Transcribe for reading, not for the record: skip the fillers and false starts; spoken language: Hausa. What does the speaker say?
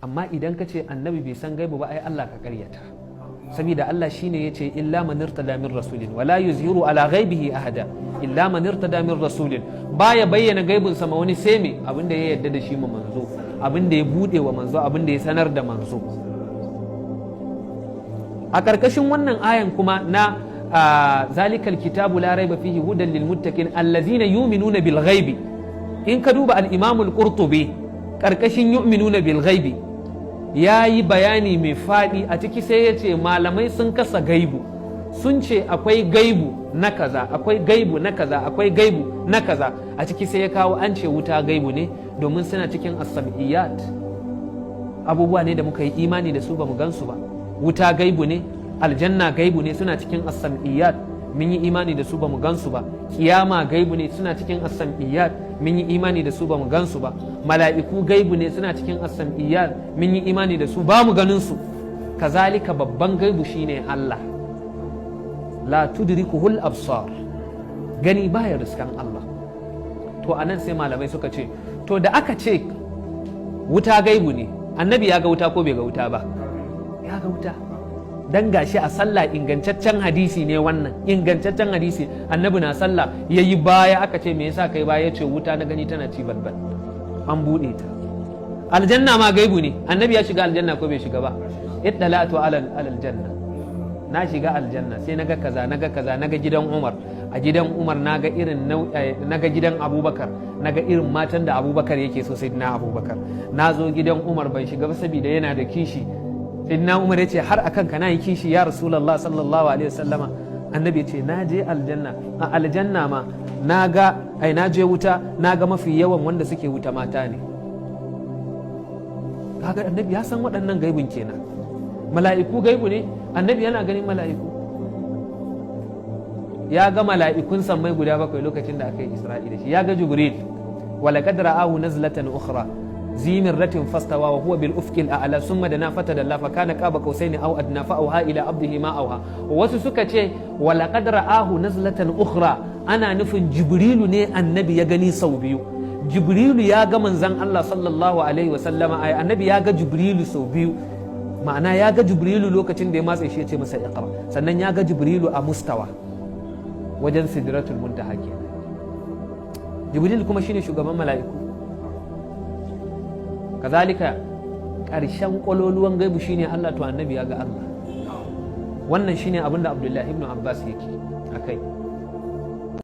Amma idan ka ce Annabi bai san gaibu ba, ai Allah ka karyata, saboda Allah shine yace: "إلا من ارتضى من رسول ولا يظهر على غيبه أحدا إلا من ارتضى من رسول". Baya bayyana gaibun sama wani sai me? Abinda ya yarda da shi ma manzo, abinda ya bude wa manzo, abinda ya sanar da manzo. A ƙarƙashin wannan ayan kuma na ذلك الكتاب لا ريب فيه هدى للمتقين الذين يؤمنون بالغيب, in ka duba al-Imam al-Qurtubi, ƙarƙashin يؤمنون بالغيب ya yi bayani mai faɗi a ciki. Sai ya ce malamai sun kasa gaibu, sun ce akwai gaibu na kaza, akwai gaibu na kaza, akwai gaibu na kaza. A ciki sai ya kawo an ce wuta gaibu ne, domin suna cikin السمعيات, abubuwa ne da muka yi imani da su, ba mu gansu ba. Wuta gaibu ne, aljanna gaibu ne, suna cikin السمعيات, mun yi imani da su, ba mu gansu ba. Kiyama gaibu ne, suna cikin السمعيات, mun yi imani da su, ba mu gansu ba. Mala'iku gaibu ne, suna cikin السمعيات, mun yi imani da su, ba mu ganin su. Kazalika babban gaibu shine Allah, لا تدركه الأبصار, gani baya riskan Allah. To anan sai malamai suka ce, to da aka ce wuta gaibu ne, Annabi ya ga wuta ko bai ga wuta ba? Ya ga wuta, dan gashi a sallah, ingantaccen hadisi ne wannan, ingantaccen hadisi. Annabi na sallah yayi baya, aka ce, "Me yasa kai baya?" Ya ce, "Wuta na gani tana ci balbal, an bude ta." Aljanna ma gaibu ne. Annabi ya shiga aljanna ko bai shiga ba? اطلعت على الجنة, na shiga aljanna sai naga kaza, naga kaza, naga gidan Umar, a gidan Umar naga irin, naga gidan Abubakar, naga irin matan da Abubakar yake so, Sayyidina Abubakar. Na zo gidan Umar, ban shiga ba saboda yana da kishi. Sayyidina Umar ya ce, "Har akan ka na yi kishi ya Rasulullah sallallahu alaihi wasallama?" Annabi ya ce, "Na je aljanna, a aljanna ma na ga, ai na je wuta, na ga mafi yawan wanda suke wuta mata ne." Kaga Annabi ya san waɗannan gaibun kenan. Mala'iku gaibu ne. Annabi yana ganin mala'iku, ya ga mala'ikun sammai guda bakwai lokacin da aka yi Isra'i da shi. Ya ga Jibril, ولقد رآه نزلة أخرى ذي مرة فاستوى وهو بالأفق الأعلى ثم دنا فتدلى فكان قاب قوسين أو أدنى فأوحى إلى عبده ما أوحى. Wasu suka ce ولقد رآه نزلة أخرى ana nufin Jibrilu ne Annabi ya gani sau biyu. Jibrilu ya ga manzon Allah sallallahu alaihi wa sallama, ai Annabi ya ga Jibrilu sau biyu, ma'ana ya ga Jibrilu lokacin da ya matse shi ya ce masa اقرأ, sannan ya ga Jibrilu a mustawa wajen Sidratul Muntaha kenan. Jibril kuma shine shugaban mala'iku. Kazalika ƙarshen ƙwaloluwan gaibu shine Allah. To Annabi ya ga Allah. Wannan shine abin da Abdullahi ibn Abbas yake akai.